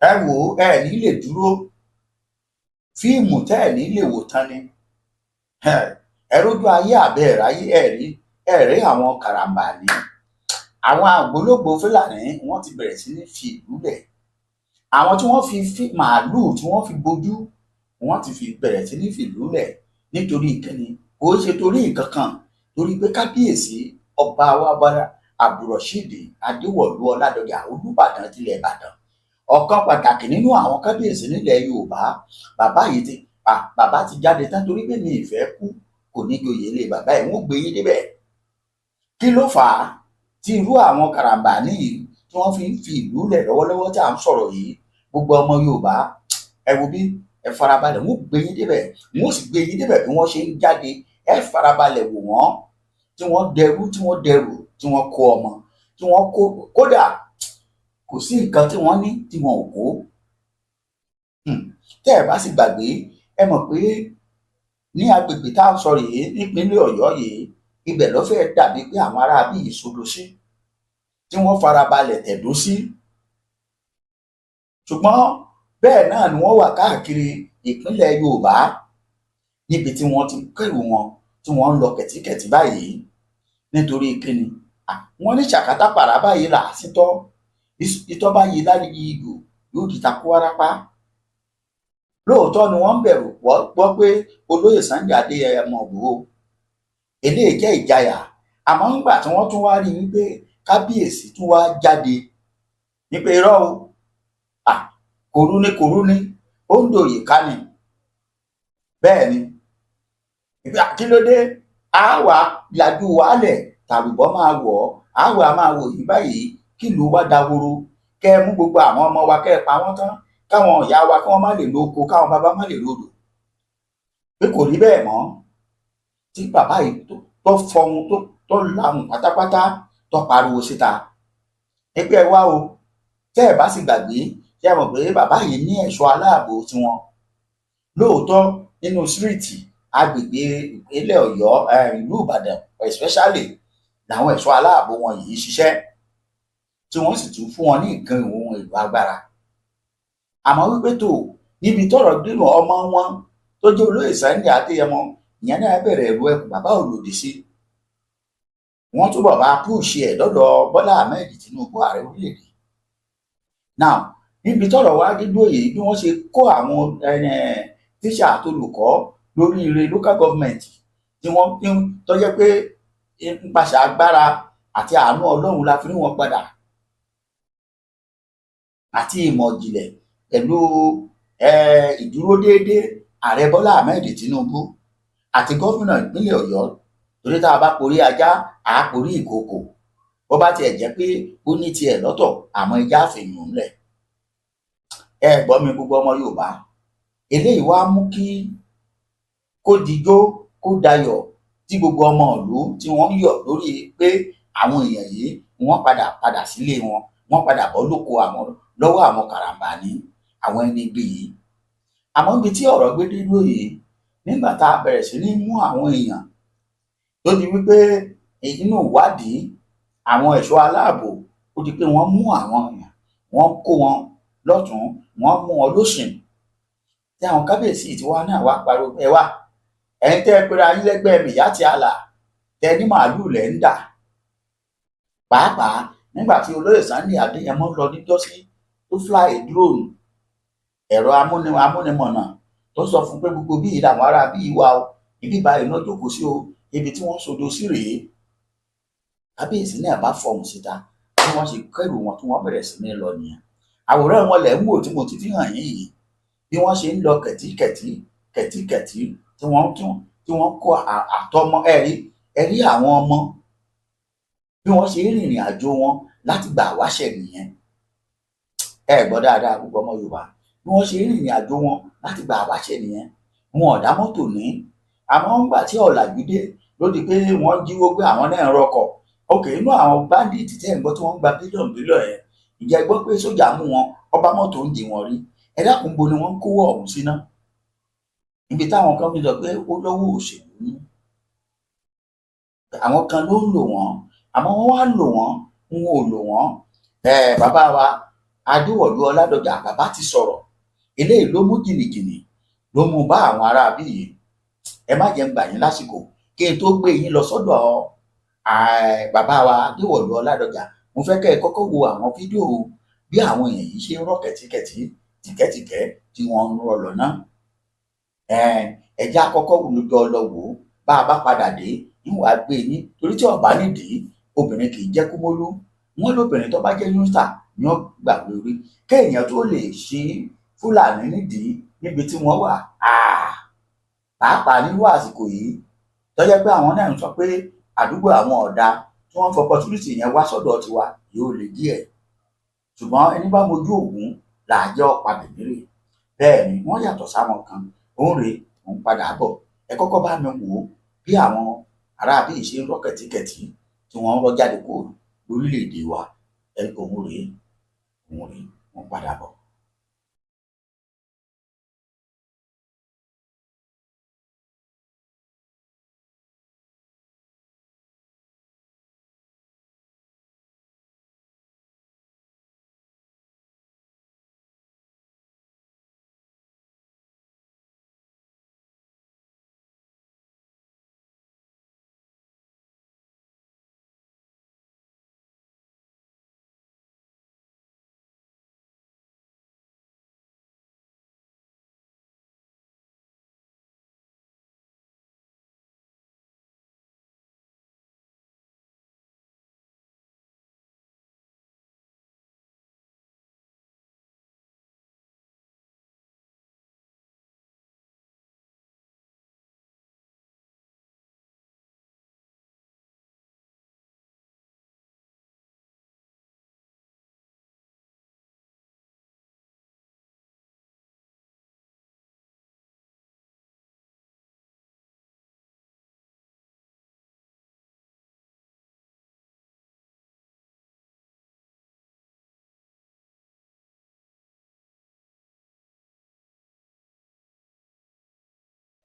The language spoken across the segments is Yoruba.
Ẹ wò ó, ẹ ní lè dúró, fíìmù tẹ́ ẹ ní lè wò tán ni. Ẹ rójú ayé àbẹ́ ẹ̀ ráyé, ẹ rí, ẹ rí àwọn karambani, àwọn àgbólógbòó Fúlàní. Wọ́n ti bẹ̀rẹ̀ sí ní fi ìlú lẹ̀. Àwọn tí wọ́n fi màálùú tí wọ́n fi bojú, wọ́n ti fi bẹ̀rẹ̀ sí ní fìlú lẹ̀. Nítorí kíni? Kò ṣe torí nǹkan kan, torí pé kábíyèsí ọba wa bára Abdulrasheed Adéwọ̀lú Ọládọjà, Olúbàdàn tilẹ̀ Ìbàdàn, ọ̀kan pàtàkì nínú àwọn kábíyèsí nílẹ̀ Yorùbá, bàbá yìí ti bàbá ti jáde tán torí pé mi ìfẹ́ kú kò ní joyè ilé bàbá ẹ̀. Wọ́n gbé yín débẹ̀. Kí ló fà á tí irú àwọn karambani yìí tí wọ́n fi ń fi ìlú lẹ̀ lọ́wọ́lọ́wọ́ tí à ń sọ̀rọ̀ yìí? Gbogbo ọmọ Yorùbá, ẹ wo bí ẹ farabalẹ̀, wọ́n gbé yín débẹ̀, wọ́n sì gbé yín débẹ̀. Bí wọ́n ṣe ń jáde, ẹ farabalẹ̀ wò wọ́n, tí wọ́n dẹrú, tí wọ́n dẹrù, tí wọ́n kó ọmọ, tí wọ́n kó. Kódà kò sí nǹkan tí wọ́n ní tí wọn ò kó. Tẹ́ ẹ bá sì gbàgbé, ẹ mọ̀ pé ní agbègbè tá à ń sọ rèé, nípínlẹ̀ Ọ̀yọ́ yìí, ibẹ̀ ló fẹ́ẹ́ dàbí pé àwọn ará bíi ìsodo sí, tí wọ́n farabalẹ̀ tẹ̀dó sí. Ṣùgbọ́n bẹ́ẹ̀ náà ni wọ́n wà káàkiri ìpínlẹ̀ Yorùbá, níbi tí wọ́n ti kẹ́rù wọn, tí wọ́n ń lọ kẹ̀tíkẹ̀tí báyìí. Nítorí kíni? Wọ́n ní ṣàkátà pàrà báyìí là á sítọ́, ìtọ́ bá yí láyé ìgò yóò di takú wárápá. Lóòótọ́ ni wọ́n ń bẹ̀rù gbọ́ pé olóyè Sunday Adéyẹmọ Ìgbòho eléyìí jẹ́ ìjayà. Àmọ́ ńgbà tí wọ́n tún wá rí wípé kábíyèsí tún wá jáde ní pé irọ́ o, kòrú ni, kòrú ni, ó ń dòyè ká ni. Bẹ́ẹ̀ ni, kí ló dé? Á wà lajú wàálẹ̀, tàlùbọ́ máa wọ̀ ọ́, á wà máa wò yí báyìí kí ìlú wa dahoro, kẹ́ ẹ mú gbogbo àwọn ọmọ wa, kẹ́ ẹ pa wọ́n tán, káwọn ìyá wa kí wọ́n má lè lo oko, káwọn bàbá má lè rodò, pé kò rí bẹ́ẹ̀ mọ́. Tí bàbá yìí tó fọhùn, tó lahùn pátápátá, tó pariwo síta ẹgbẹ́ wa o. Tẹ́ ẹ bá sì gbàgbé, ṣé ẹ mọ̀ pé bàbá yìí ní ẹ̀ṣọ́ aláàbò tiwọn lóòótọ́ nínú street agbègbè ìpínlẹ̀ Ọ̀yọ́, ìlú Ìbàdàn especially, làwọn ẹ̀ṣọ́ aláàbò wọn yìí ṣiṣẹ́, tí wọ́n sì tún fún wọn ní nǹkan ohun èlò agbára. Àmọ́ wípé tó níbi tọ́rọ̀ dínú, ọmọ wọn tó jẹ́ olóyè Sunday Adéyẹmọ, ìyẹn náà bẹ̀rẹ̀ ẹ̀rù ẹkùn. Bàbá ò lòdì sí, wọ́n túbọ̀ bá push ẹ̀ lọ́dọ̀ Bọ́lá Ahmed Tinubu, ààrẹ orílẹ̀-èdè. Now, níbi tọ́rọ̀ wá dídó yìí, bí wọ́n ṣe kó àwọn tíṣà àtolùkọ́ lórí ire local government tí wọ́n tó jẹ́ pé nípasẹ̀ agbára àti àánú Ọlọ́run la fi rí wọn padà, àti ìmọ̀ ìjìnlẹ̀ pẹ̀lú ìdúró déédéé ààrẹ Bọ́lá Ahmed Tinubu àti gómìnà ìpínlẹ̀ Ọ̀yọ́. Torí tá a bá porí ajá, à á porí ìkookò. Bó bá tiẹ̀ jẹ́ pé ó ní tiẹ̀ lọ́tọ̀, àmọ́ ẹja àfẹ̀yìn ńlẹ̀. Ẹ gbọ́ mi, gbogbo ọmọ Yorùbá, eléyìí wá mú kí kó dijó kó dayọ̀, tí gbogbo ọmọ ìlú tí wọ́n ń yọ̀ lórí pé àwọn èèyàn yìí wọ́n padà padà sílé wọn, wọ́n padà bọ́ lóko àwọn lọ́wọ́ àwọn karambani, àwọn ẹni ibi yìí. Àmọ́ ibi tí ọ̀rọ̀ gbé dé dúró yìí, nígbà tá a bẹ̀rẹ̀ sí ní mú àwọn èèyàn, tó di wípé inú ìwádìí àwọn ẹ̀ṣọ́ aláàbò, ó di pé wọ́n mú àwọn èèyàn, wọ́n kó wọn lọ́tùn, wọ́n mú wọn lósìn, tí àwọn kábíyèsí tí wọ́n náà wá pariwo, "Ẹ wá, ẹ̀yin tẹ́ ẹ pera yín lẹ́gbẹ́ Miyetti Allah, tẹ́ ní màálùú lẹ́ ń dà." Pàápàá nígbà tí olóyè Sunday Adéyẹmọ lọ níjọ́sí, tó fly drone, ẹ̀rọ amúnimọ̀nà, tó sọ fún pé gbogbo bíi làwọn ará bíi wà o, ibi báyìí náà jókòó sí o, ibi tí wọ́n sodo sí rèé. Kábíyèsí náà bá fọhùn síta. Bí wọ́n ṣe kẹ́rù wọn tí wọ́n bẹ̀rẹ̀ sí ní lọ nìyẹn. Àwòrán wọn lẹ̀ ń wò tí mo ti fi hàn yín yìí, bí wọ́n ṣe ń lọ kẹ̀tíkẹ̀tí kẹ̀tíkẹ̀tí, tí wọ́n kó àtọmọ. Ẹ̀rí ẹ̀rí àwọn ọmọ, bí wọ́n ṣe ń rìnrìn àjò wọn láti gbà wáṣẹ̀ nìyẹn. Ẹ gbọ́ dáadáa, gbogbo ọmọ Yorùbá, bí wọ́n ṣe ń rìnrìn àjò wọn láti gbà wáṣẹ̀ nìyẹn. Wọn ò dá mọ́tò ní, àmọ́ ńgbà tí ọ̀làjú dé, ló di pé wọ́n jíwó gbé, àwọn náà ń rọkọ̀. Ok, inú àwọn bandit tẹ́ ń gbọ́ tí wọ́n ń gba bílíọ̀nù bílíọ̀nù yẹn, ìjẹ́ gbọ́ pé sójà mú wọn, ọba mọ́tò ń di wọn rí? Ẹ dákun, bo ni wọ́n ń kówó ọ̀hún síná? Níbi táwọn kan fi sọ pé ó lọ́wọ́ òṣèlú ní, àwọn kan ló ń lò wọ́n, àmọ́ wọ́n wá lò wọ́n, wọn ò lò wọ́n. Bàbá wa Adéwọ̀lú Ọládọjà, bàbá ti sọ̀rọ̀. Eléyìí ló mú jìnnìjìnnì ló mú bá àwọn aráabí yìí. Ẹ má jẹ́ ń gbà yín lásìkò kí n tó gbé yín lọ sọ́dọ̀ bàbá wa Adéwọ̀lú Ọládọjà. Mo fẹ́ kẹ́ ẹ kọ́kọ́ wo àwọn fídíò bí àwọn èèyàn yìí ṣe ń rọ́ kẹ̀tíkẹ̀tí tìkẹ́tìkẹ́ tí wọ́n ń rọ́ lọ náà. Ẹ jẹ́ á kọ́kọ́ jọ lọ wò ó. Bá a bá padà dé, ń wàá gbé yín, torí tí ọ̀bá nídìí, obìnrin kì í jẹ́ kúmólú. Wọ́n lóbìnrin tó bá jẹ́ yúnstà ni ó gbàgbé orí. Kéèyàn tó lè ṣí Fúlàní nídìí níbi tí wọ́n wà, pàápàá nírú àsìkò yìí tó jẹ́ pé àwọn náà ń sọ pé àdúgbò àwọn ọ̀dà, tí wọ́n ń opportunity yẹn wá sọ́dọ̀ tiwa, yóò le díẹ̀. Ṣùgbọ́n ẹni bá mojú ògún làá jẹ́ ọ̀pá bèbèrè. Bẹ́ẹ̀ ni wọ́n yàtọ̀ sáwọn kan. Òun rèé, òun padà bọ̀. Ẹ kọ́kọ́ bá mi wò ó bí àwọn aráabí yìí ṣe ń rọ́ kẹ̀tíkẹ̀tí tí wọ́n ń rọ́ jáde kúrò lórílẹ̀‐èdè wa. Ẹ òun rèé, òun rèé, wọ́n padà bọ̀.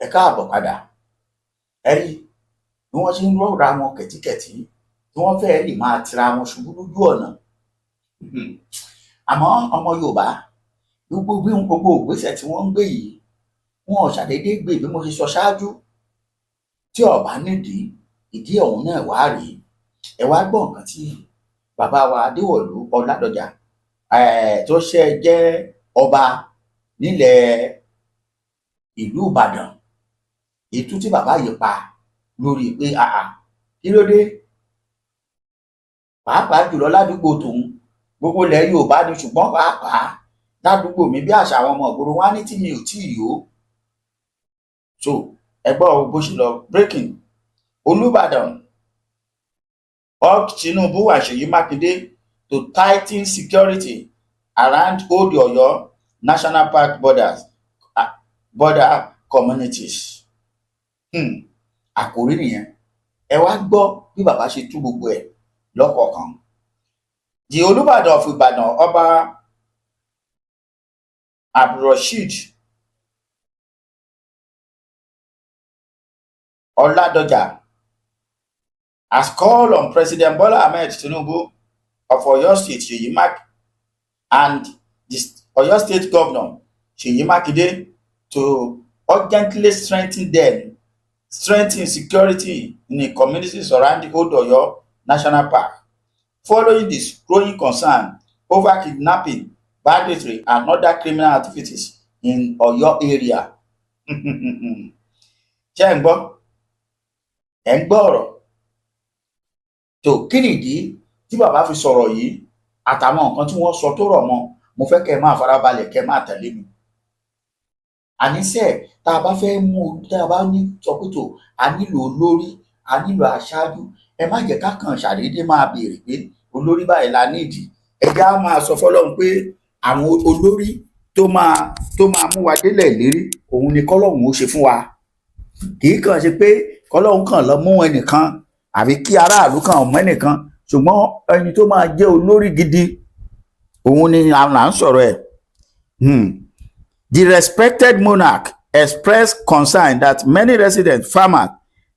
Ẹ káàbọ̀ padà. Ẹ rí bí wọ́n ṣe ń rọra wọn kẹ̀tíkẹ̀tí, tí wọ́n fẹ́ẹ́ lè máa tira wọn ṣubú lójú ọ̀nà. Àmọ́ ọmọ Yorùbá, gbogbo bí gbogbo ìgbésẹ̀ tí wọ́n ń gbé yìí, wọn ò ṣàdédé gbé. Bí mo ṣe sọ ṣáájú, tí ó bá nídìí, ìdí ọ̀hún náà wá rèé. Ẹ wá gbọ́ nǹkan tí bàbá wa Adéwọ̀lú Ọládọjà, tó ṣe jẹ́ ọba nílẹ̀ ìlú Ìbàdàn, ìtú tí bàbá yìí pa lórí pé àà, kí ló dé, pàápàá jùlọ ládùúgbò tòun. Gbogbo ilẹ̀ Yorùbá ni, ṣùgbọ́n pàápàá ládùúgbò mi, bí àṣà àwọn ọmọ ìgboro wá ní tí mi ò tí ì yó. So ẹ gbọ́ bó ṣe lọ. Breaking: Olúbàdàn urged Tinubu and Seyi Makinde to tighten security around Old Oyo National Park border communities. Àkòrí nìyẹn. Ẹ wá gbọ́ bí bàbá ṣe tú gbogbo ẹ̀ lọ́kọ̀ọ̀kan. The Olúbàdàn of Ìbàdàn, Ọba Abdulrasheed Ọládọjà, has called on President Bola Ahmed Tinubu of Oyo State, Seyi Mak and the Oyo State Governor, Seyi Makinde, to urgently strengthen security in the communities surrounding Old Oyo National Park, following the growing concern over kidnapping, banditry and other criminal activities in Oyo area. Ṣé ẹ̀ ń gbọ́? Ẹ̀ ń gbọ́ ọ̀rọ̀ tó. Kí nìdí tí bàbá fi sọ̀rọ̀ yìí àtàwọn nǹkan tí wọ́n sọ tó rọ̀ mọ́? Mo fẹ́ kẹ́ ẹ máa farabalẹ̀, kẹ́ ẹ máa tẹ̀lé mi. Àníṣe tá a bá fẹ́ mú, tá a bá ní sọ pé tó a nílò olórí, a nílò aṣáájú, ẹ má jẹ́ ká kàn ṣàdédé máa béèrè pé olórí báyìí la nídìí. Ẹ jẹ́ á máa sọ fọ́lọ́run pé àwọn olórí tó máa mú wa délẹ̀ ìlérí, òun ni kọ́lọ́run ó ṣe fún wa. Kì í kàn ṣe pé kọ́lọ́run kàn lọ mú ẹnìkan àbí kí aráàlú kàn mú ẹnìkan, ṣùgbọ́n ẹni tó máa jẹ́ olórí gidi, òun ni à ń sọ̀rọ̀ ẹ̀. The respected monarch expressed concern that many residents, farmers,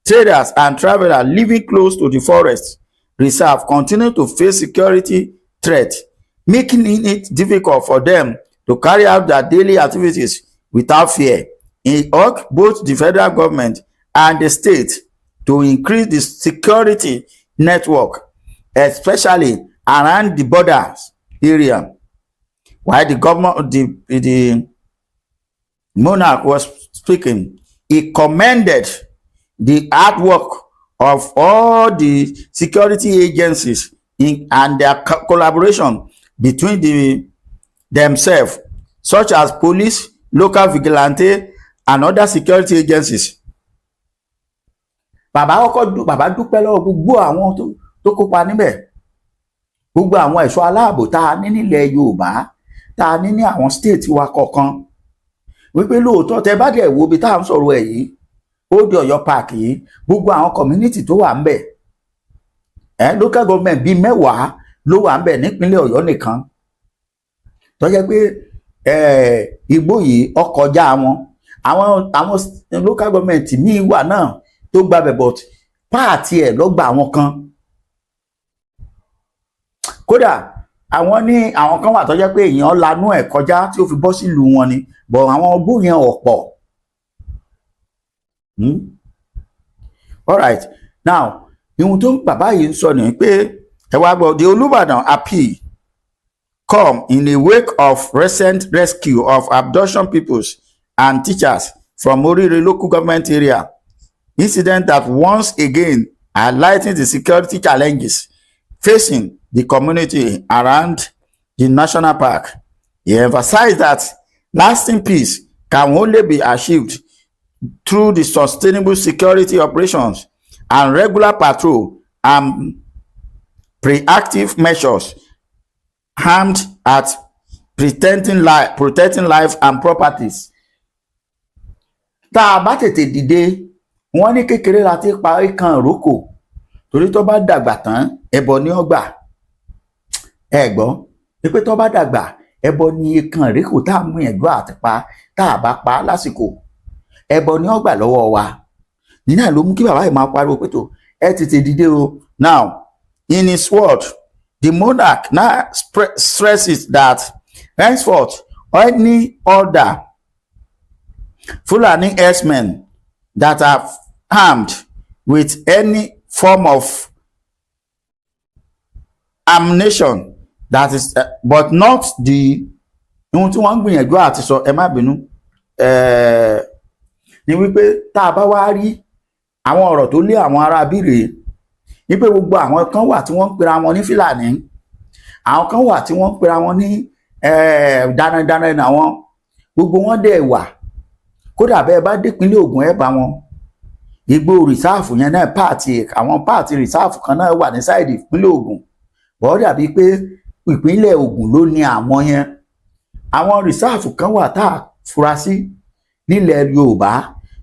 traders and travelers living close to the forest reserve continue to face security threat. making it difficult for them to carry out their daily activities without fear. He urged both the federal government and the state to increase the security network, especially around the borders area. While the government, the monarch was speaking, he commended the hard work of all the security agencies and their collaboration between themselves, such as police, local vigilante, and other security agencies. Bàbá kọ́kọ́ bàbá dúpẹ́ lọ́wọ́ gbogbo àwọn tó kópa níbẹ̀, gbogbo àwọn ẹ̀ṣọ́ aláàbò tá a ní nílẹ̀ Yorùbá, tá a ní ní àwọn state wa kọ̀ọ̀kan, wípé lóòótọ́, tẹ bá dẹ̀ wo ibi tá à ń sọ̀rọ̀ ẹ̀ yìí, Old Ọ̀yọ́ Park yìí, gbogbo àwọn community tó wà ńbẹ̀ ẹ, local government bíi 10 ló wà ńbẹ̀ nípínlẹ̀ Ọ̀yọ́ nìkan, tó jẹ́ pé igbó yìí ó kọjá wọn. Àwọn local government míì wà náà tó gbabẹ̀, but part ẹ̀ ló gba àwọn kan. Kódà àwọn ní àwọn kan wà tó jẹ́ pé èèyàn lanú ẹ̀ kọjá tí ó fi bọ́ sílùú wọn ni, but àwọn igbó yẹn ọ̀pọ̀. All right, now, ihun tó bàbá yìí ń sọ ni pé, ẹ wá gbọ́, the Olúbàdàn appeal come in the wake of recent rescue of abduction pupils and teachers from Orire Local Government Area, incident that once again highlighting the security challenges facing the community around the national park. He emphasized that lasting peace can only be achieved through the sustainable security operations and regular patrol and proactive measures aimed at protecting life and properties. Tá a bá tètè dìde, wọ́n ní kékeré la ti pa ikán ìrókò, torí tó bá dàgbà tán, ẹbọ ní ọgbà. Ẹ gbọ́ pé tó bá dàgbà, ẹbọ ní ikán ìrókò tá a mú ẹ̀gbọ́n àti pa. Tá a bá pa á lásìkò, ẹbọ ní ọgbà lọ́wọ́ wa. Nínú ló mú kí bàbá yìí máa pariwo pé tó ẹ tètè dìde o. Now, in his word, the monarch now stresses that henceforth any other Fulani herdsmen that are armed with any form of ammunition that is but not the ohun tí wọ́n ń gbìyànjú àti sọ, ẹ má bínú, ni wípé tá a bá wá rí àwọn ọ̀rọ̀ tó lé àwọn ará bírè, wípé gbogbo àwọn kan wà tí wọ́n ń pera wọn ní Fúlàní, àwọn kan wà tí wọ́n ń pera wọn ní darandaran, àwọn gbogbo wọn dẹ̀ wà. Kódà bẹ́ẹ̀ bá dépínlẹ̀ Ògùn, ẹ̀ bá wọn. Igbó reserve yẹn náà, part, àwọn part reserve kan náà wà ní side ìpínlẹ̀ Ògùn bọ́, dàbí pé ìpínlẹ̀ Ògùn ló ní àwọn yẹn. Àwọn reserve kan wà tá a fura sí nílẹ̀ Yorùbá,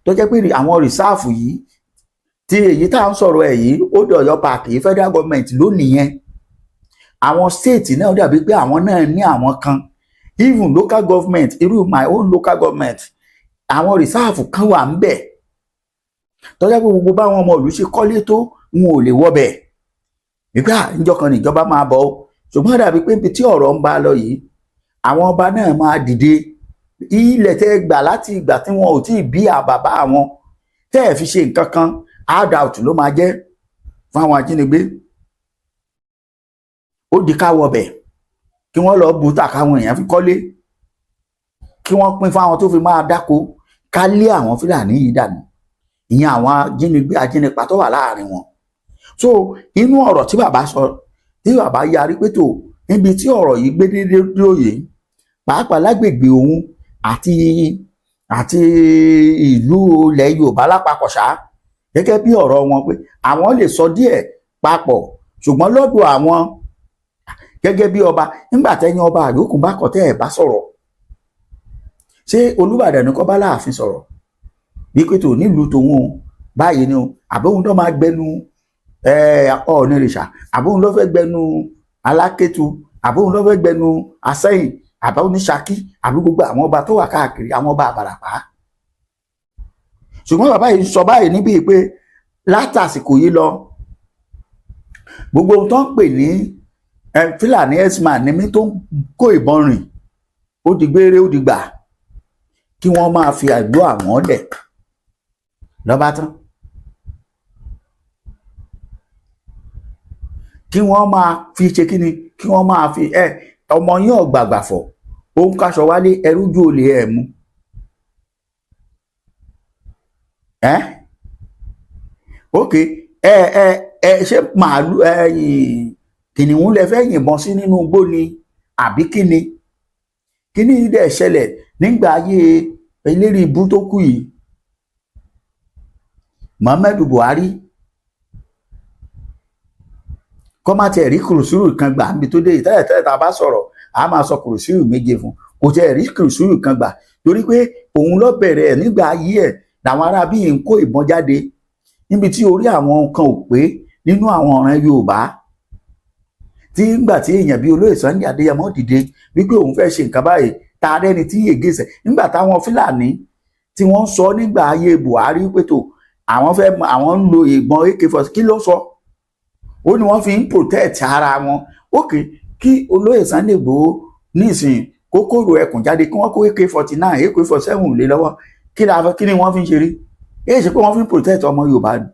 tó jẹ́ pé àwọn reserve yìí, tí èyí tá à ń sọ̀rọ̀ ẹ̀ yìí, Old Ọ̀yọ́ Park yìí, federal government ló nìyẹn. Àwọn state náà dàbí pé àwọn náà ní àwọn kan. Even local government, irú my own local government, àwọn reserve kan wà ń bẹ̀ tó jẹ́ pé gbogbo báwọn ọmọ ìlú ṣe kọ́lé tó, wọn ò lè wọbẹ̀. Nígbà níjọ́ kan níjọba máa bọ̀ ó, ṣùgbọ́n dàbí pé ibi tí ọ̀rọ̀ ń bá lọ yìí, àwọn ọba náà máa dìde. Ilẹ̀ tẹ́ gbà láti ìgbà tí wọn ò tí ì bí àbàbá àwọn, tẹ́ ẹ̀ fi ṣe nǹkan kan, hard out ló máa jẹ́ fún àwọn ajínigbé. Ó di ká wọbẹ̀, kí wọ́n lọ bu tà, káwọn èèyàn fi kọ́lé, kí wọ́n pín fáwọn tó fi máa dáko, ká lé àwọn Fúlàní yìí dànù, ìyẹn àwọn ajínigbé ajínipa tó wà láàrin wọn. So inú ọ̀rọ̀ tí bàbá sọ, tí bàbá yarí pé tó níbi tí ọ̀rọ̀ yìí gbé dédé dúró yìí, pàápàá lágbègbè òun àti ìlú ilẹ̀ Yorùbá lápapọ̀ ṣá, gẹ́gẹ́ bí ọ̀rọ̀ wọn, pé àwọn lè sọ díẹ̀ papọ̀, ṣùgbọ́n lọ́dọ̀ àwọn gẹ́gẹ́ bí ọba, nígbà tẹ́yìn ọba àyókù bá kọ̀, tẹ́ ẹ̀ bá sọ̀rọ̀, ṣé Olúbàdàn ní kọ́ bá láàfin sọ̀rọ̀ bí pé tó nílùú tòun o báyìí ni o, àbóhun tó máa gbẹnu Ọọ̀nìrìṣà, àbóhun ló fẹ́ gbẹnu Alákétu, àbóhun ló fẹ́ gbẹnu Asẹ́yìn, àbóhun ní Ṣakí, àbí gbogbo àwọn ọba tó wà káàkiri, àwọn ọba Àbàràpá? Ṣùgbọ́n bàbá yìí ń sọ báyìí níbí pé látàsìkò yìí lọ, gbogbo ohun tó ń pè ní Ẹ Fúlàní herdsman ni mí tó ń kó ìbọn rìn, ó di gbére, ó di gbà, kí wọ́n máa fi àgbo àwọn lẹ̀ lọ́ba tán, kí wọ́n máa fi ṣe kí ni, kí wọ́n máa fi ẹ ọmọ yín ọ̀gbàgbàfọ̀, ó ń káṣọ wálé, ẹrú ju olè ẹ̀ mú ẹ. Ok, ẹ ẹ ẹ ṣé màálù ẹ kìnìún lẹ fẹ́ yìnbọn sí nínú igbó ni àbí kí ni? Kí ni dẹ̀ ṣẹlẹ̀ nígbà ayé eléré ibú tó kú yìí, Muhammadu Buhari? Kọ́ má tiẹ̀ rí kùrùsùrù kan gbà níbi tó dé yìí. Tẹ́lẹ̀ tẹ́lẹ̀, tá a bá sọ̀rọ̀, a máa sọ kùrùsùrù méje fún. Kò tiẹ̀ rí kùrùsùrù kan gbà torí pé òun ló bẹ̀rẹ̀ ẹ̀. Nígbà ayé ẹ̀ làwọn ará bíi ń kó ìbọn jáde níbi tí orí àwọn kan ò pé nínú àwọn ọ̀ràn Yorùbá, tí ńgbà tí èèyàn bíi olóyè Sunday Adéyẹmọ dìde wípé òun fẹ́ ṣe nǹkan báyìí, ta rẹ́ni tí yègé sẹ̀. Nígbà táwọn Fúlàní tí wọ́n sọ nígbà ayé Buhari pé tó àwọn fẹ́, àwọn ń lo ìbọn AK-47, kí ló sọ? Ó ní wọ́n fi ń protect ara wọn. Ókè, kí olóyè Sunday Igboho nísìnyí kókòrò ẹkùn jáde, kí wọ́n kó AK-49, AK-47 lé lọ́wọ́, kí la kí ni wọ́n fi ń ṣeré? Èyí ṣe pé wọ́n fi ń protect ọmọ Yorùbá ni.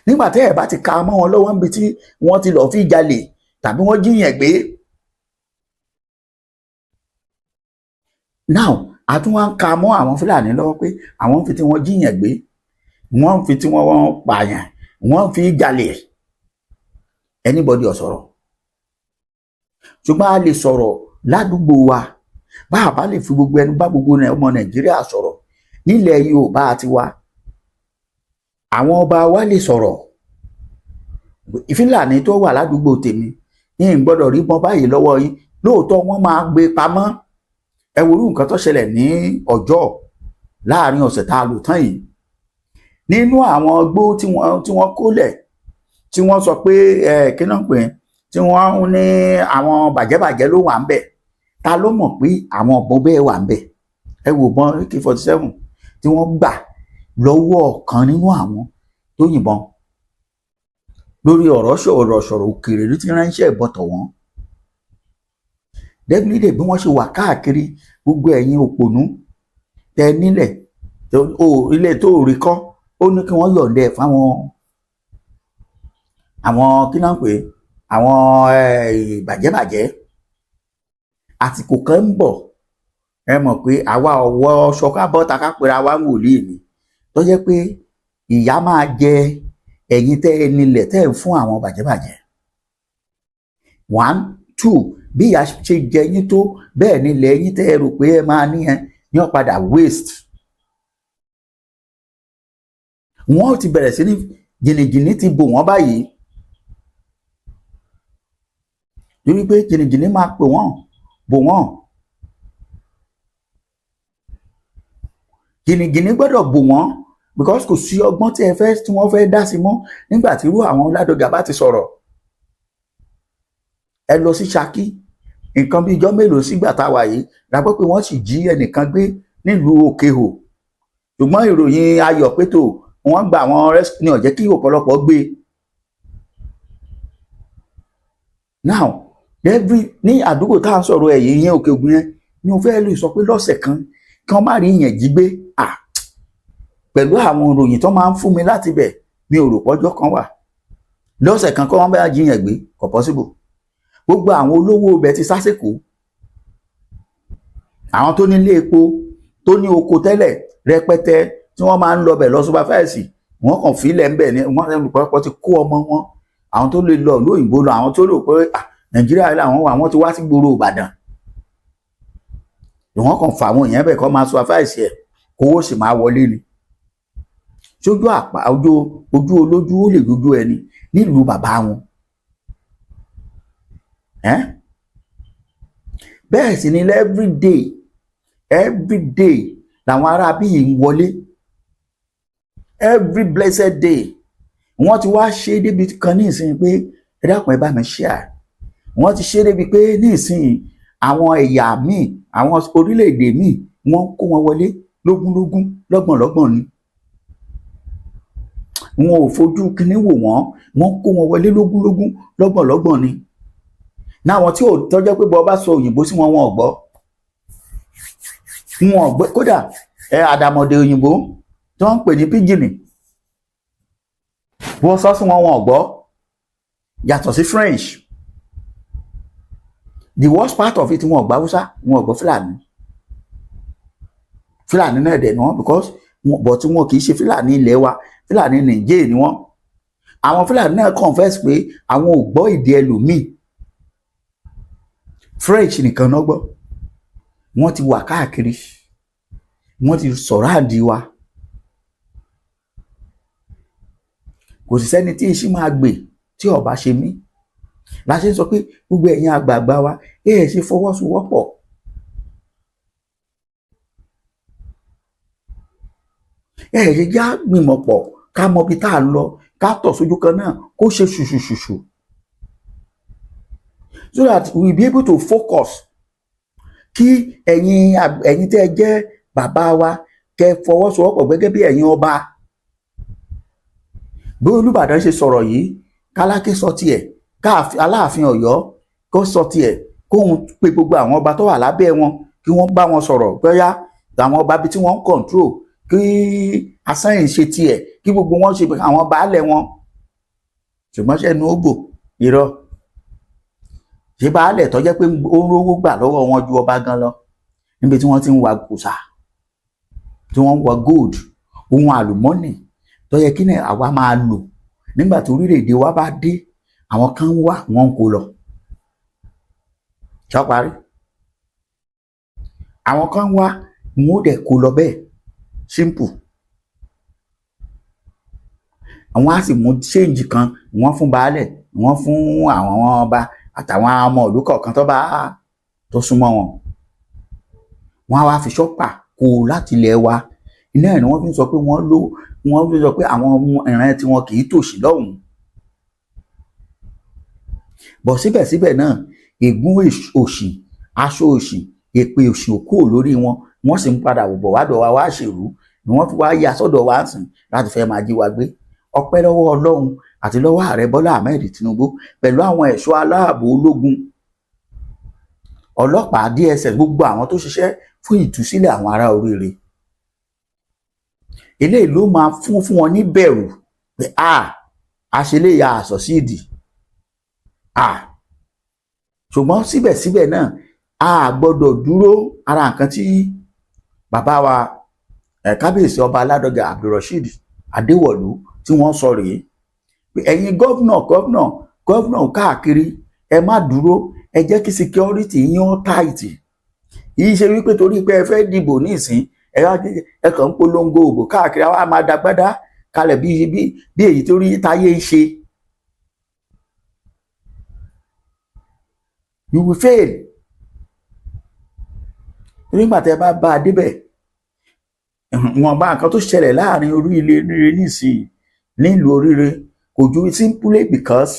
Nígbà tẹ́ ẹ̀ bá ti ka mọ́ wọn lọ́wọ́ níbi tí wọ́n ti lọ́ọ́ fi jalè tàbí wọ́n jíyàn gbé. Now, a tún wá ń ka mọ́ àwọn Fúlàní lọ́wọ́ pé àwọn ń fi tí wọ́n jíyàn gbé, wọ́n ń fi tí wọ́n pààyàn, wọ́n ń fi jalè. Anybody ò sọ̀rọ̀, ṣùgbọ́n a lè sọ̀rọ̀ ládùúgbò wa. Bá a bá lè fi gbogbo ẹnu bá gbogbo ọmọ Nàìjíríà sọ̀rọ̀, nílẹ̀ Yorùbá ti wa, àwọn ọba wa lè sọ̀rọ̀. Fúlàní tó wà ládùúgbò tèmi yín gbọ́dọ̀ rí bọ́n báyìí lọ́wọ́ yín. Lóòótọ́, wọ́n máa gbé pamọ́. Ẹ wo irú nǹkan tó ṣẹlẹ̀ ní ọjọ́ láàrin ọ̀sẹ̀ tá a lò tán yìí nínú àwọn igbó tí wọ́n kólẹ̀, tí wọ́n sọ pé ẹ kí náà pè é, tí wọ́n ní àwọn bàjẹ́bàjẹ́ ló wà ń bẹ̀. Ta ló mọ̀ pé àwọn ọ̀bọ̀n bẹ́ẹ̀ wà ń bẹ̀? Ẹ wò bọ́n AK-47 tí wọ́n gbà lọ́wọ́ ọ̀kan nínú àwọn tó yìnbọn lórí ọ̀rọ̀ sọ̀rọ̀ sọ̀rọ̀ òkèèrè ní ti ránṣẹ́ ìbọn tọ̀ wọ́n. Definitely, bí wọ́n ṣe wà káàkiri, gbogbo ẹ̀yin òpònú tẹ nílẹ̀, ilé tó rí kọ́, ó ní kí wọ́n yọ̀ǹda ẹ̀ fáwọn àwọn kí náà pé àwọn bàjẹ́bàjẹ́. Àsìkò kan ń bọ̀, ẹ mọ̀ pé àwa ọ̀wọ́ ṣọká bọ́ta ká pera wa wòlíì ni, tó jẹ́ pé ìyà máa jẹ ẹ̀yin tẹ́ ẹ nílẹ̀ tẹ́ ẹ ń fún àwọn bàjẹ́bàjẹ́. One, two, bí ìyà ṣe jẹ yín tó, bẹ́ẹ̀ nílẹ̀ yín tẹ́ ẹ rò pé ẹ máa ní ẹ ní ó padà waste. Wọ́n ti bẹ̀rẹ̀ sí ní jìnnìjìnnì ti bò wọ́n báyìí, torí pé jìnnìjìnnì máa pè wọ́n bò wọ́n. Jìnnìjìnnì gbọ́dọ̀ bò wọ́n because kò sí ọgbọ́n tí ẹ fẹ́ tí wọ́n fẹ́ dá sí mọ́ nígbà tí irú àwọn Ládọjà bá ti sọ̀rọ̀. Ẹ lọ sí Ṣakí, nǹkan bíi ijọ́ mélòó sígbà tá a wà yìí la gbọ́ pé wọ́n sì jí ẹnìkan gbé nílùú Òkèhò, ṣùgbọ́n ìròyìn ayọ̀ pé tó wọ́n gba àwọn rescue ní ó jẹ́ kí ọ̀pọ̀lọpọ̀ gbé. Now, every ní àdúgbò tá à ń sọ̀rọ̀ ẹ̀ yìí yẹn, Òkè Ògùn yẹn ni mo fẹ́ lè sọ pé lọ́sẹ̀ kan kí wọ́n má rí yẹn jí gbé. À pẹ̀lú àwọn ìròyìn tó máa ń fún mi láti bẹ̀, mi ò rò pọ́jọ́ kan wà lọ́sẹ̀ kan kọ́ wọ́n bá jí yẹn gbé, kò possible. Gbogbo àwọn olówó ibẹ̀ ti sásìkò, àwọn tó nílé epo, tó ní oko tẹ́lẹ̀ rẹpẹtẹ, tí wọ́n máa ń lọ bẹ̀ lọ supervise, wọ́n kàn fílẹ̀ ńbẹ̀ ni. Wọ́n pọ̀lọpọ̀ ti kó ọmọ wọn, àwọn tó lè lọ ìlú òyìnbó lọ, àwọn tó rò pé Nàìjíríà làwọn wà, wọ́n ti wá sí gbòòrò Ìbàdàn. Wọ́n kàn fà àwọn èèyàn bẹ̀ kọ́ máa supervise ẹ̀, kówó sì máa wọlé ni. Sójú àpá ojú ojú olójú ó lè dúdú ẹni nílùú bàbá wọn. Bẹ́ẹ̀ sì ni every day, every day làwọn ará bíi ń wọlé, every blessed day. Wọ́n ti wá ṣe débi kan ní ìsìn pé ẹ dákun, ẹ bá mi share. Wọ́n ti ṣe débi pé ní ìsìn àwọn ẹ̀yà míì, àwọn orílẹ̀-èdè míì, wọ́n kó wọn wọlé lógúnlógún, lọ́gbọ̀nlọ́gbọ̀n ni. Wọn ò fojú kinní wò wọ́n, wọ́n kó wọn wọlé lógúnlógún, lọ́gbọ̀nlọ́gbọ̀n ni. Náwọn tí ò tọ́jọ́ pé bọ́ bá sọ òyìnbó sí wọn, wọn ò gbọ́, wọn ò gbọ́. Kódà ẹ àdàmọ̀dè òyìnbó tí wọ́n ń pè ní pidgin, wọ́n sọ sí wọn, wọn ò gbọ́, yàtọ̀ sí French. The worst part of it, wọn ò gbọ́ Haúsá, wọn ò gbọ́ Fúlàní. Fúlàní náà dẹ̀ ni wọ́n, because but wọn kì í ṣe Fúlàní ilẹ̀ wa, Fúlàní Nìjẹ́ẹ̀ ni wọ́n. Àwọn Fúlàní náà confess pé àwọn ò gbọ́ èdè ẹlòmíì, French nìkan náà gbọ́. Wọ́n ti wà káàkiri, wọ́n ti sọ̀rọ̀ àdì wa. Kò sì sẹ́ni tí iṣẹ́ máa gbè tí ọba ṣe mí. La ṣe ń sọ pé gbogbo ẹ̀yin àgbààgbà wa, ẹ ẹ̀ ṣe fọwọ́sowọ́pọ̀. Ẹ ẹ̀ ṣe já gbìmọ̀ pọ̀, ká mọ ibi tá à ń lọ, ká tọ̀ sójú kan náà, kó ṣe ṣùṣùṣùṣù, so that we be able to focus. Kí ẹ̀yin tẹ́ ẹ jẹ́ bàbá wa, kẹ́ fọwọ́sowọ́pọ̀ gẹ́gẹ́ bí ẹ̀yin ọba. Bí Olúbàdàn ṣe sọ̀rọ̀ yìí, Káláké sọ tiẹ̀, Aláàfin Ọ̀yọ́ kó sọ tiẹ̀, kóun pe gbogbo àwọn ọba tó wà lábẹ́ wọn, kí wọ́n bá wọn sọ̀rọ̀ bóyá àwọn ọba bíi tí wọ́n ń control, kí Asẹ́yìn ṣe tiẹ̀, kí gbogbo wọn ṣe àwọn baálẹ̀ wọn. Ṣùgbọ́n ṣẹ́nu ó bò irọ́ ṣé baálẹ̀ tó jẹ́ pé ó ń rówó gbà lọ́wọ́ wọn ju ọba gan lọ, níbi tí wọ́n ti ń wa kùsà, tí wọ́n ń wa gold, ohun àlùmọ́nì tó yẹ kí ní àwa máa lò nígbà tí orílẹ̀-èdè wa bá dé, àwọn kan wà, wọ́n ń kó lọ. Ṣọ́ parí, àwọn kan wá, wọn ó dẹ̀ kó lọ bẹ́ẹ̀, simple. Àwọn á sì mú change kan, wọ́n fún baálẹ̀, wọ́n fún àwọn ọba àtàwọn ọmọ ìlú kọ̀ọ̀kan tó bá tó súnmọ́ wọn. Wọ́n á wá fi ṣọ́pà kó láti ilẹ̀ wa. Iná ẹ̀ ni wọ́n fi ń sọ pé wọ́n ló wọ́n fi sọ pé àwọn ìran tí wọn kì í tòṣì lọ́hùn-ún. Bọ̀ síbẹ̀síbẹ̀ náà, ègún òṣì, aṣọ òṣì, èpè òṣì ò kúrò lórí wọn. Wọ́n sì ń padà bọ̀ wádọ̀ wa wá ṣèrú ni wọ́n fi wá ya sọ́dọ̀ wa sìn láti fẹ́ máa jí wa gbé. Ọpẹ́ lọ́wọ́ Ọlọ́run àti lọ́wọ́ Ààrẹ Bọ́lá Ahmed Tinubu pẹ̀lú àwọn ẹ̀ṣọ́ aláàbò, ológun, ọlọ́pàá, DSS, gbogbo àwọn tó ṣiṣẹ́ fún ìtúsílẹ̀ àwọn ará oríire. Eléyìí ló máa fún wọn ní bẹ̀rù pé a àṣeléyà àsọ̀síìdì a. Ṣùgbọ́n síbẹ̀síbẹ̀ náà, a gbọ́dọ̀ dúró. Ara nǹkan tí bàbá wa kábíyèsí Ọba Ládọjà Abdulrasheed Adéwọ̀lú tí wọ́n sọ rèé pé ẹ̀yin governor, governor, governor káàkiri, ẹ má dúró, ẹ jẹ́ kí security yín ó tight. Yìí ṣe wípé torí pé ẹ fẹ́ dìbò nísìn, ẹ wá ẹ kàn ń polongo òbò káàkiri, àwa máa dagbádá kalẹ̀ bí èyí tó rí táyé ń ṣe. You will fail nígbà tẹ́ bá bá a débẹ̀. Wọn bá nǹkan tó ṣẹlẹ̀ láàrin oríire ríire nísìnyí nílùú oríire kò ju simply because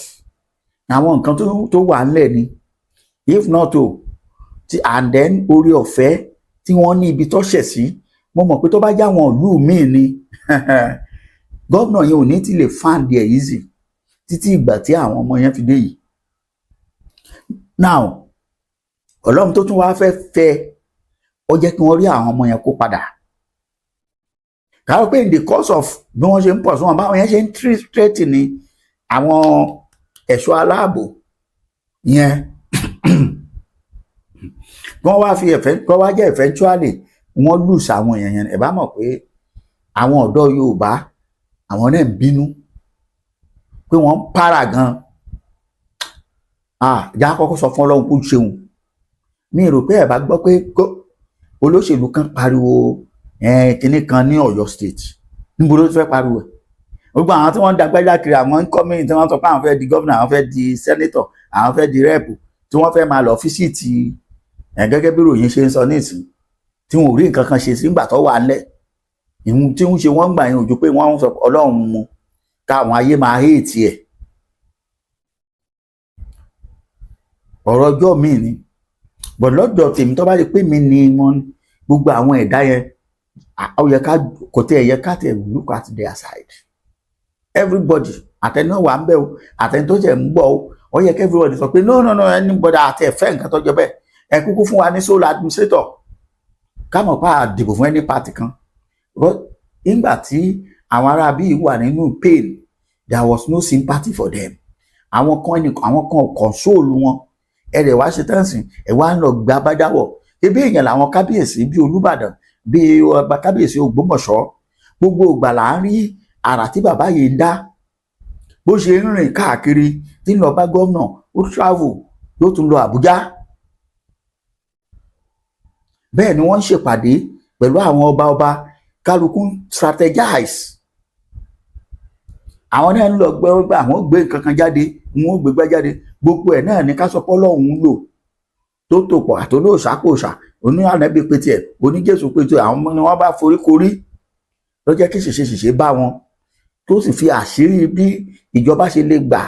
àwọn nǹkan tó wà ńlẹ̀ ni. If not o ti, and then orí ọ̀fẹ́ tí wọ́n ní ibi tó ṣẹ̀ sí, mo mọ̀ pé tó bá já wọn ìlú míì ni, gómìnà yẹn ò ní ti lè find it easy títí ìgbà tí àwọn ọmọ yẹn fi dé yìí. Now, Ọlọ́run tó tún wá fẹ́ fẹ́ ó jẹ́ kí wọ́n rí àwọn ọmọ yẹn kó padà. Káwọ́ pé in the course of bí wọ́n ṣe ń pọ̀ sí wọn, báwọn yẹn ṣe ń threat ní àwọn ẹ̀ṣọ́ aláàbò yẹn, wọ́n wá fi ẹ̀fẹ́ kọ́ wá jẹ́ eventually wọ́n lose àwọn èèyàn yẹn. Ẹ̀ bá mọ̀ pé àwọn ọ̀dọ́ Yorùbá, àwọn náà ń bínú pé wọ́n ń para gan. Ah, já kọ́kọ́ sọ fún Ọlọ́run kó ṣeun. Mi rò pé ẹ̀ bá gbọ́ pé olóṣèlú kan pariwo kinní kan ní Ọ̀yọ́ State. Níbo ló ti fẹ́ pariwo ẹ̀? Gbogbo àwọn tí wọ́n ń dagbájá kiri, àwọn incoming tí wọ́n sọ pé àwọn fẹ́ di gómìnà, àwọn fẹ́ di senator, àwọn fẹ́ di rep, tí wọ́n fẹ́ máa lọ visit ẹ̀, gẹ́gẹ́ bí ròyìn ṣe ń sọ nísìn, tí wọn ò rí nǹkan kan ṣe sí nígbà tó wà ńlẹ̀. Ìhun tí ń ṣe wọ́n gbà yẹn ojú pé wọ́n ń sọ Ọlọ́run mu káwọn ayé máa hate ẹ̀. Ọ̀rọ̀ ọjọ́ míì ni, but lọ́dọ̀ tèmi, tó bá ṣe pé mi ni wọ́n, gbogbo àwọn ẹ̀dá yẹn, ó yẹ ká kò tẹ́ ẹ̀ yẹ ká tẹ̀ look at their side. Everybody, àtẹni náà wà ń bẹ̀ o, àtẹni tó jẹ́ ń bọ̀ o, Ó yẹ kí everybody sọ pé, "No, no, no, anybody àti ẹ̀fẹ́ nǹkan tó jọ bẹ́ẹ̀." Ẹ kúkú fún wa ní sole administrator, ká mọ̀ pa àdìbò fún any party kan. Because nígbà tí àwọn ará bíi wà nínú pain, there was no sympathy for them. Àwọn kan ẹnì, àwọn kan console wọn. Ẹ rẹ̀ wá ṣe tẹ́ǹsì, ẹ wá ń lọ gba bádáwọ̀. Ebi èèyàn làwọn kábíyèsí bíi Olúbàdàn, bíi ọba kábíyèsí Ògbómọ̀ṣọ́. Gbogbo ìgbà là ń rí àrà tí bàbá yìí ń dá, bó ṣe ń rìn káàkiri, tí ń lọ bá gómìnà. Ó travel, yóò tún lọ Àbújá. Bẹ́ẹ̀ ni wọ́n ń ṣèpàdé pẹ̀lú àwọn ọba ọba, kálukú ń strategize. Àwọn náà ń lọ gbọ́, àwọn gbé nǹkan kan jáde, wọn ò gbé gbá jáde. Gbogbo ẹ̀ náà ní ká sọ pé Ọlọ́run ń lò tó tò pọ̀, àtolóòṣàkóṣà oní ànábì pé tiẹ̀, oníjésù pé tiẹ̀. Àwọn ni wọ́n bá forí korí ló jẹ́ kí ṣèṣe ṣèṣe bá wọn, tó sì fi àṣírí bí ìjọba ṣe lè gbà,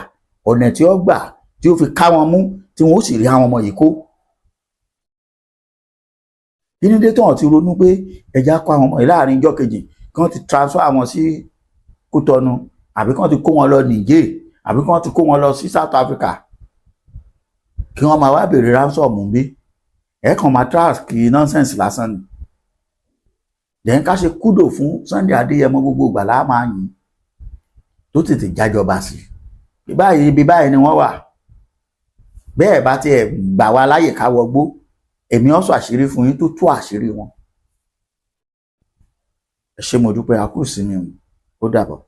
ọ̀nà tí ó gbà tí ó fi ká wọn mú, tí wọn ó sì rí àwọn ọmọ yìí kó. Kí ni dé tí wọn ti ronú pé ẹja kó àwọn ọmọ yìí láàrin ijọ́ kejì, kí wọ́n ti transfer wọn sí Kútọ́nù, àbí kí wọ́n ti kó wọn lọ Niger, àbí kí wọ́n ti kó wọn lọ sí South Africa, kí wọ́n máa wá béèrè ransom bí? Ẹ̀ kàn máa track nonsense lásán ni. Then ká ṣe kudos fún Sunday Adéyẹmọ. Gbogbo ìgbà la máa yìn tó tètè jájọba sí i. Báyìí, ibi báyìí ni wọ́n wà. Bẹ́ẹ̀ bá tiẹ̀ gbà wá láyè ká wọgbó, èmi ó sọ àṣírí fún yín tó tú àṣírí wọn. Ẹ ṣé, mo dúpẹ́. A kú sí mi, ó dàbọ̀.